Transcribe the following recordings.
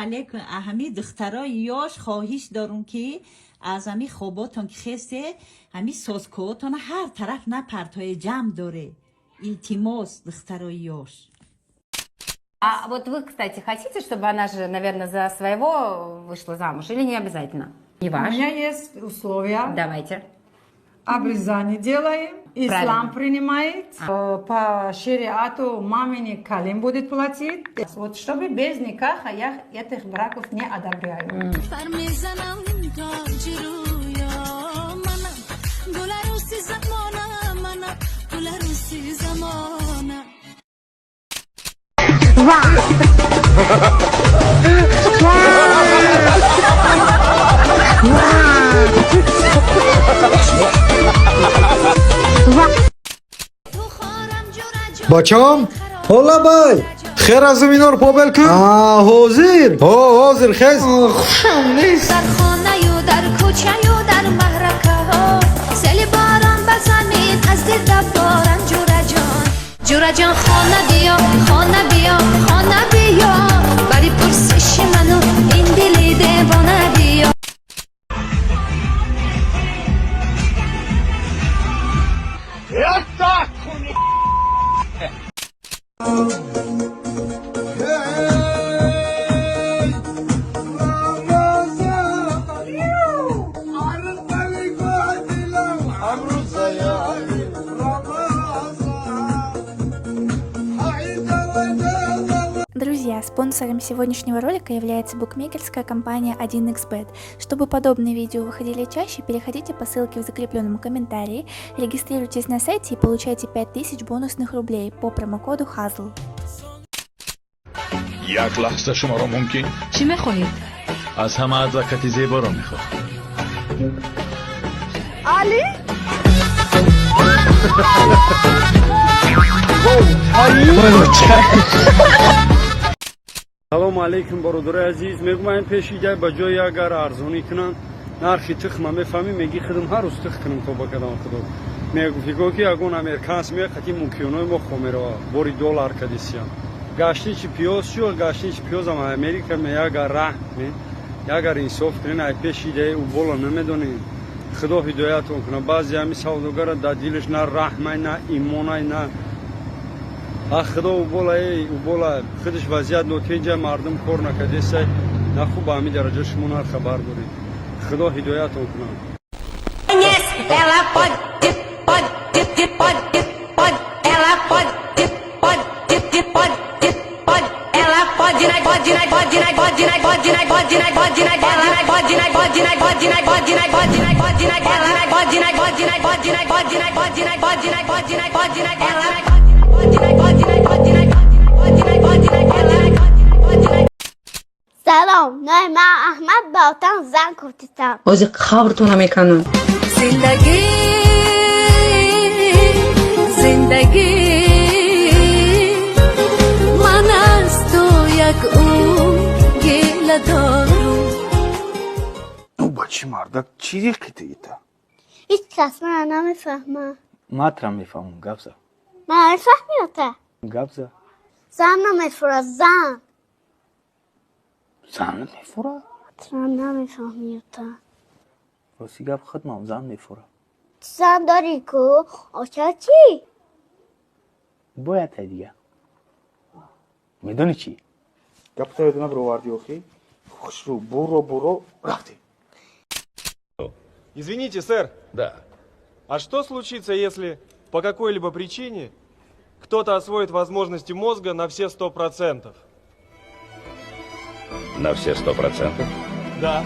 Алейкум. Ҳами духтарои ёш хоҳиш дорум, ки аз ҳами хоботон ки хесте, ҳами соскоотона ҳар тараф напартое, ҷамъ доре. Илтимос, духтарои ёш. А вот вы, кстати, хотите, чтобы она же, наверное, за своего вышла замуж или не обязательно? Не У ваш? меня есть условия. Давайте. Обрезание делаем, ислам принимает. По шариату мамини калим будет платить. Вот чтобы без никаха, я этих браков не одобряю. Пар мезанам тоҷи рӯё манам, гуларуси замона манам, гуларуси замона. Бачам, ҳолабай, хер аз минор побел кун. Ҳозир, ҳо, ҳозир хез. Хушам нест. Дар хонаю, дар кӯчаю, дар маҳракаҳо сели борон ба замин аз дил боран. Ҷураҷон, ҷураҷон, хона биё, хона биё, хона биё, бари пурсиши ману ин дили девона биё. Друзья, спонсором сегодняшнего ролика является букмекерская компания 1xBet. Чтобы подобные видео выходили чаще, переходите по ссылке в закрепленном комментарии, регистрируйтесь на сайте и получайте 5000 бонусных рублей по промокоду HAZL. Як лаҳза шуморо мумкин? Чӣ мехоҳед? Аз ҳама адвокати зеборо мехоҳам. Али? Салому алейкум, бародарои азиз. Мегӯям, ин пешида ба ҷои агар арзонӣ кунанд нархи тухма, мефаҳмӣ, меги худам ҳар рӯз тух кунам то ба кадам худо мегуфтиго, ки ягон американс мея қати мукиёнои мо хо мерава, бори доллар кадисиям. Гаштничи пиёз шо, гаштничи пиёзам Америка ме. Ягар раҳм ме, ягар инсоф кунен, ай пешидаи убола намедонем. Худо ҳидоятон кунад. Баъзе ҳами савдогара дар дилаш на раҳмай, на имонай, на а худо убола. Эй, убола, худаш вазъият нотинҷа, мардум кор накардесай, на хуб ба ҳамин дараҷа шумо нар хабар доред. Худо ҳидоятон кунад. Ela pode, pode, pode, pode, ela pode, pode, pode, pode, ela pode, pode, pode, pode, pode, pode, pode, ela pode, pode, pode, pode, pode, pode, ela pode, pode, pode, pode, pode, pode, pode, pode, ela pode, pode, pode, pode, pode, ela pode. Салом, номи ман Аҳмад, ба отам занг куфтистам. Ҳозир қабртона меканам. Зиндагӣ, зиндагӣ, ман аз ту як умр гила дорум. Ну, бачи, мардак, чӣ диққитиита? Ҳеҷ кас мана намефаҳмад. Матра мефаҳмам, гап за. Ман мефаҳмӣ, ота? Гап за. Зан намефура, зан. Зан намефура? Тра намефаҳмӣ, ота. Рости гап, худмам зан мефура. Зан дорӣ ку, оча чӣ? Бояд тай дига. Медонӣ чӣ? Гапта ёдона бировардӣ охи. Хушрӯ, буро, буро, рафтем. Извините, сэр. Да. А что случится, если по какой-либо причине кто-то освоит возможности мозга на все 100%? На все 100%? Да.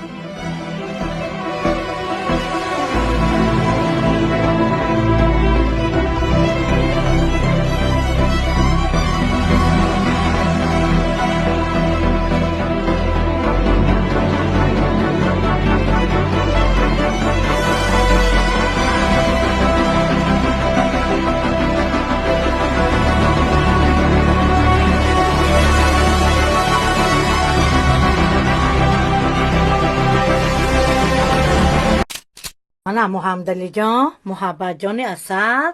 Мана, Муҳаммадалиҷон, Муҳаббатҷони асал,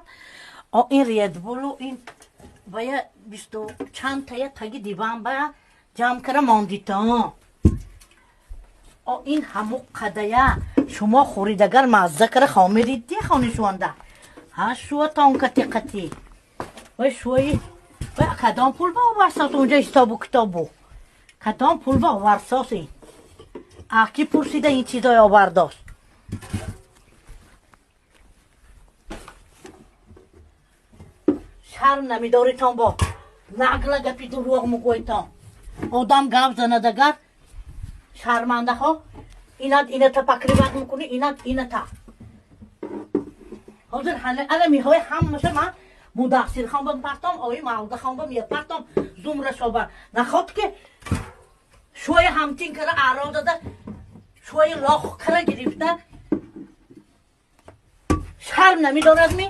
о, ин Редбулу ин бая бисту чанд тая таги диван ба Ҷамъ кара мондитон. О, ин ҳаму қадая шумо хӯридагар мазза кара хомиридди хонишуванда. Ҳа, шуатон кати қати. Вай, шуи вай, кадом пул ба оварсос унҷа ҳисобу китобу? Кадом пул ба оварсос ин? А ки пурсида ин чизои овардост? Шарм намедоритон, бо нагла гапи дурӯғ мугӯйтон. Одам гап занадагар шармандаҳо, инат ината покрывать мекунӣ, инат ината. Ҳозир ана меҳои ҳамаша ман Мудассирхон ба партом, ои Мавлудахон ба мепартом, зумра шоба. Наход ки шӯи ҳамчин кара аро дада, шӯи лох кара гирифта, шарм намедорад ми?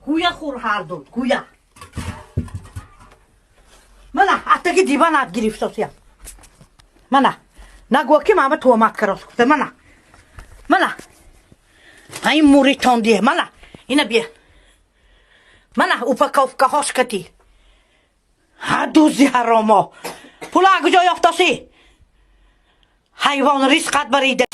Гӯя хӯр ҳарду, гӯя. Мана, аттаги диванат гирифтосиям. Мана, нагӯ ки мама туҳмат карос гуфта, мана. Мана. Ин муритон дие, мана. Ина бия. Мана упаковкаҳош кати. Ҳа, дузи ҳаромо. Пула куҷо ёфтосӣ? Ҳайвон ризқат барида.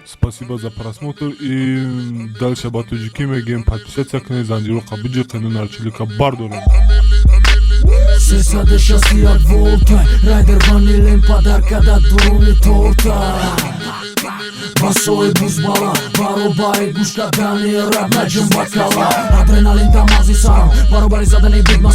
Спасибо за просмотр и дальше ба тоҷикӣ мегӯем: подписаться кунед, занҷироқа биҷиқену нарчилика бардорем. 361 волта, райдер ванилен подарка да дуруни торта. Басои бузбала баробари гӯш кардани рап наҷим бакала. Адреналин да мағзи сарам баробари задани бигма.